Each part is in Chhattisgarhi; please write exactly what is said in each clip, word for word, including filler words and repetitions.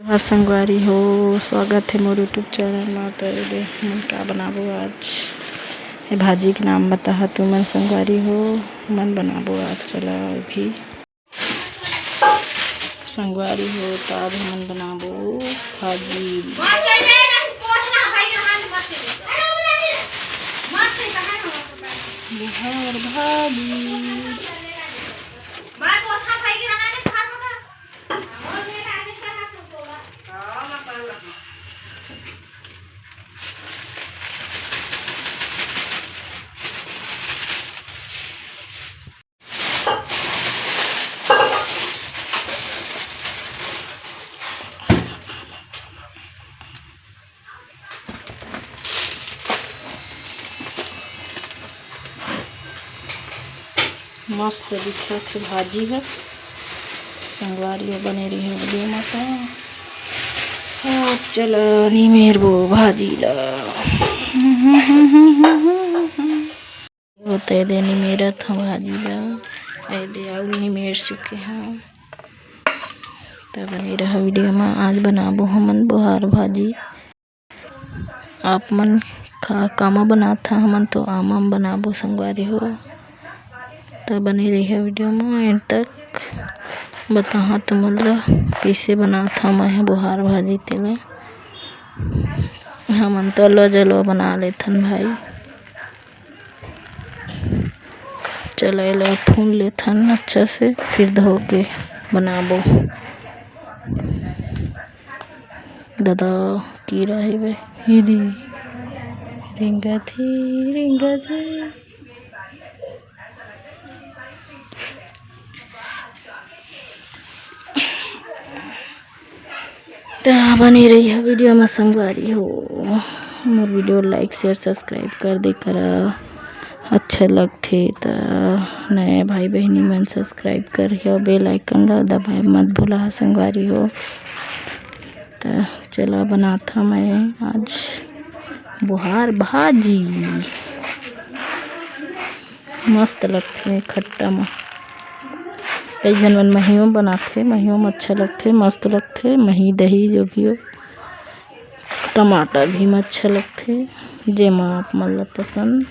जोहार संगवारी हो, स्वागत हे मोर YouTube चैनल मा। तो ये दे हमन का बनाबो आज, ये भाजी के नाम बताहा तुमन संगवारी हो। हमन बनाबो आज, चला अभी संगवारी हो, तो आज हमन बनाबो भाजी। बुहार भाजी। मस्त दिखत हे भाजी ह। संगवारी हो, बने रहिए वीडियो म। त अब चला निमेरबो भाजी ला। होते दे निमेरत हूँ भाजी ला। ए दे आलू निमेर चुके हैं। त बने रहा वीडियो म। आज बनाबो हमन बोहार भाजी। आप मन का, कामा बनात हा, हमन तो आमा म बनाबो संगवारी हो। त बने रहिए वीडियो म एंड तक। बताहा तुमन ला कइसे बनात हा मैं ह बोहार भाजी तेला। हमन तो अलवा जलवा बना लेथन भाई। चला एला फून लेथन अच्छा से, फिर धो के बनाबो। ददा कीरा हे बे, हिरी रिंगत हे, रिंगत हे। त बने रहिहा वीडियो म संगवारी हो। मोर वीडियो like, share, subscribe कर दे करा। अच्छा लगथे त नया भाई बहिनी मन subscribe करिहा, bell icon ला दबाए मत भुला संगवारी हो। त चला बनात हा मैं आज बोहार भाजी। मस्त लगथे खट्टा म। कई झन मन महियो बनाथे, महियो म अच्छा लगथे, मस्त लगथे। मही दही जो भी हो, टमाटर भी म अच्छा लगथे, जेमा आप मन ल पसंद।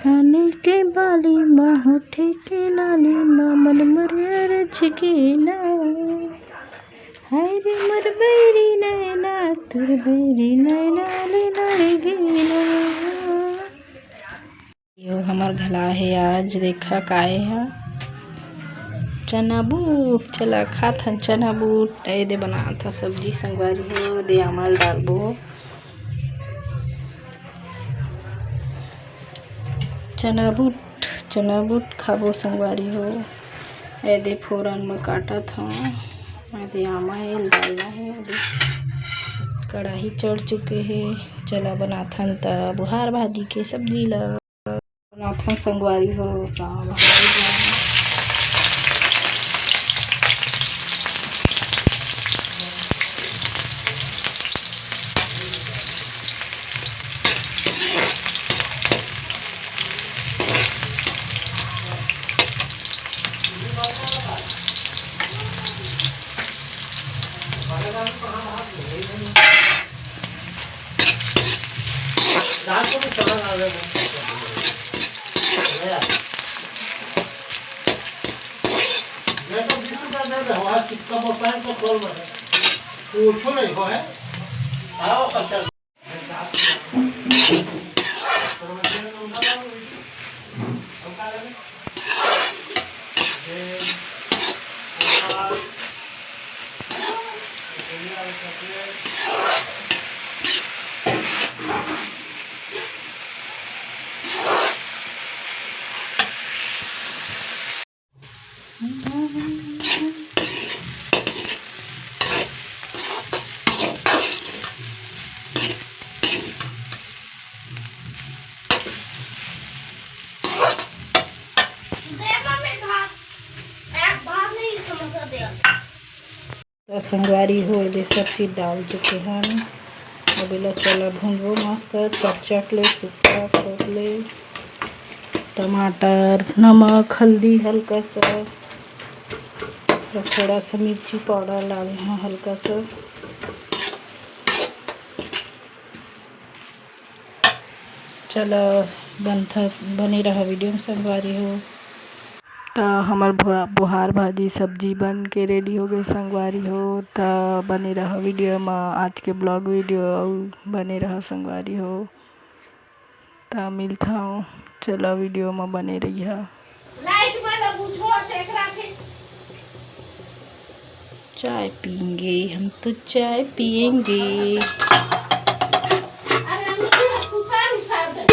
काने के बाली मा, होठे के लाली मा, मन मोर अरझ गे ना। हाय रे मोर बैरी नैना, तोर बैरी नैना ले लड़ गे ना। यो हमर घला हे आज, देखा काय हे। चना बूट, चला खाथन चना बूट। ए दे बनात हा सब्जी संगवारी हो, दे आमा ल डालबो। चना बूट, चना बूट खाबो संगवारी हो। ए दे फोरन म काटत हव। ए दे आमा हे, डालना हे। ए दे कढ़ाई चढ़ चुके हे। चला बनाथन त बुहार भाजी के सब्जी ला। बनाथन संगवारी हो, का भाई जान। त संगवारी हो, एदे सब चीज डाल चुके हन। अब एला चला भूंजबो मस्त, कच्चा ले, सूखा ले। टमाटर, नमक, हल्दी हल्का सा, और थोड़ा सा मिर्ची पाउडर डाले हंव हल्का सा। चलो, बनथा, बने रहा वीडियो में संगवारी हो। त हमर भोरा-, बोहार भाजी सब्जी बन के रेडी हो गए संगवारी हो। त बने रहा वीडियो में, आज के ब्लॉग वीडियो, अउ बने रहा संगवारी हो। त मिलथंव, चलो वीडियो में बने रहिहा। लाइट वाला बुझो, देख रहा थे। चाय पियेंगे, हम तो चाय पियेंगे। अरे, हम तो उसार, उसार दे।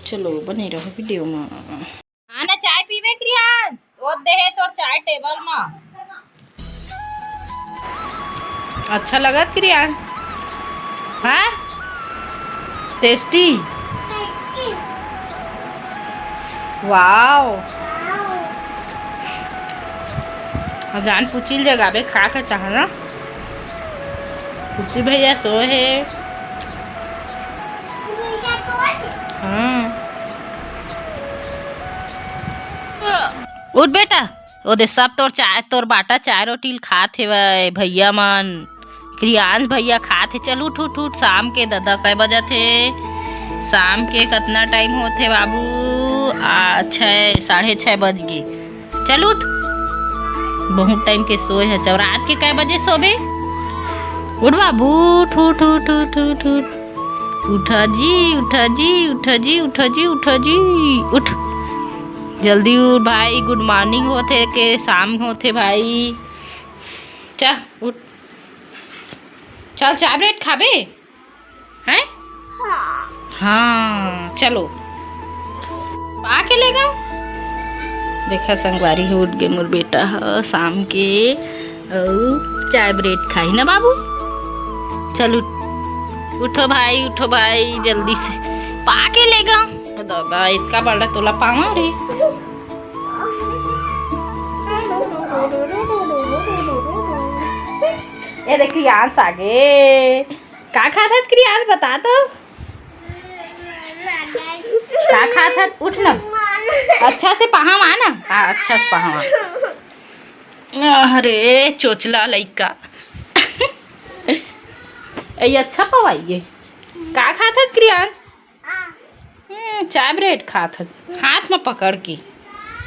चलो, बने रहो वीडियो में। आना, चाय पीबे क्रियांश, ओ दे हे तोर चाय टेबल में। अच्छा लगत क्रियांश? हाँ, टेस्टी। वाओ। अब जान पुचिल जगाबे, खा के चाह ना। पुची भैया सोए हे। हाँ। उठ बेटा, ओ दे सब तोर चाय, तोर बाटा चाय रोटी ल खात हेवय भैया मन। क्रियांश भैया खात हे। चल उठ, उठ, उठ, शाम के ददा कै बजत हे? शाम के कतना टाइम होत हे बाबू? आ, छः, साढ़े छः बज गे। चल उठ, बहुत टाइम के सोए हे। चल रात के कै बजे सोबे? उठ बाबू, उठ, उठ, उठ, उठ, उठ, उठ। उठा जी, उठा जी, उठा जी, उठा जी, उठा जी, उठ। जल्दी उठ भाई, गुड मॉर्निंग होथे के शाम होथे भाई। चल उठ, चल चाय ब्रेड खाबे? हैं? हाँ। हाँ, चलो। पा के लेगा? देखा संगवारी हो, उठ गे मोर बेटा ह शाम के, अउ चाय ब्रेड खाही ना बाबू। चल उठ, उठो भाई, उठो भाई, जल्दी से पा के लेगा। दादा, इतना बड़ा तोला पावा रे। ये देख, क्रियांश आगे। का खात हस क्रियांश, बता तो। का खात हस? उठ ना। अच्छा से पहावा ना। हाँ, अच्छा से पहावा। अरे, चोचला लइका। ए, अच्छा पवाई ये। का खात हस क्रियांश? हम्म, चाय ब्रेड खात हस। हाथ में पकड़ के।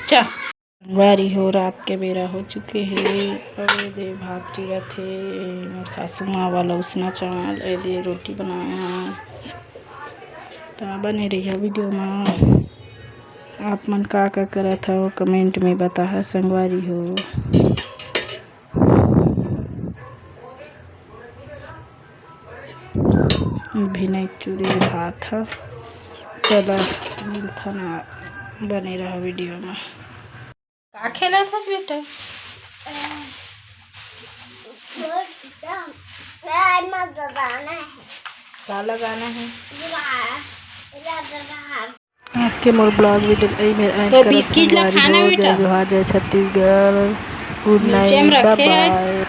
चा। संगवारी हो, रात के बेरा हो चुके हे। अउ ए दे भात चुरत हे, मोर सासू माँ वाला उसना चावल, ए दे रोटी बनाए हंव। त बने रहिहा वीडियो में। आप मन का का करत हव, कमेंट में बताहा संगवारी हो। अभी नहीं चुरे भात ह। चला, मिलथन, बने रहा वीडियो में। का खेलत हस बेटा? का लगाना है? आज के मोर ब्लॉग वीडियो एही मेर एंड तो करत बिस्किट ला संगवारी खाना हो। बेटा। जय जोहार, जय छत्तीसगढ़, गुड नीचे में नाइट, रखे बाय हैं।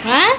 बाय। हाँ?